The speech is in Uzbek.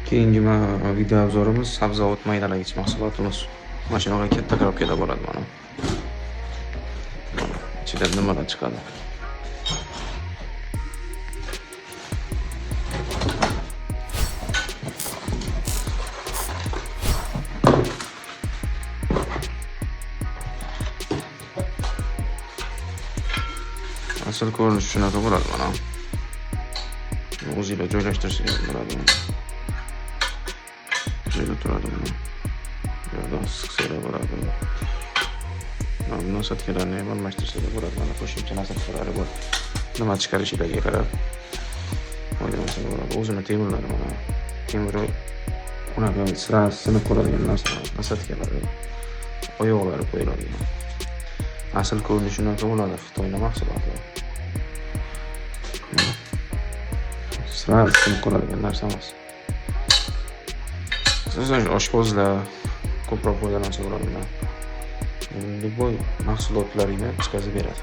Keyingi video обзор imiz sabzavot maydalagich mahsulotimiz. Mana shunaqa katta korobkada bo'ladi mana. Mana ichidan nimalar chiqadi. Asl ko'rinishi shunaqa bo'ladi mana. O'zinglar joylashtirsangiz bo'ladi mana. Joyda turadi mana. Bu yerdan siqsanglar bo'ladi. Mana bu насадка larni ham almashtirsalar bo'ladi. Mana qo'shimcha насадка lari bor. Nima chiqarishilarga qarab foydalansa bo'ladi. O'zini temirlari mana. Temiri unaqa sira sinib qoladigan narsa, насадка lari, oyoqlari qo'yiladigan. Asl ko'rinishi shunaqa bo'ladi Xitoyning mahsuloti. Sira sinib qoladigan narsa emas. Asosan oshpazlar ko'proq foydalansa bo'ladi bundan. Любой mahsulotlaringni chiqazib beradi.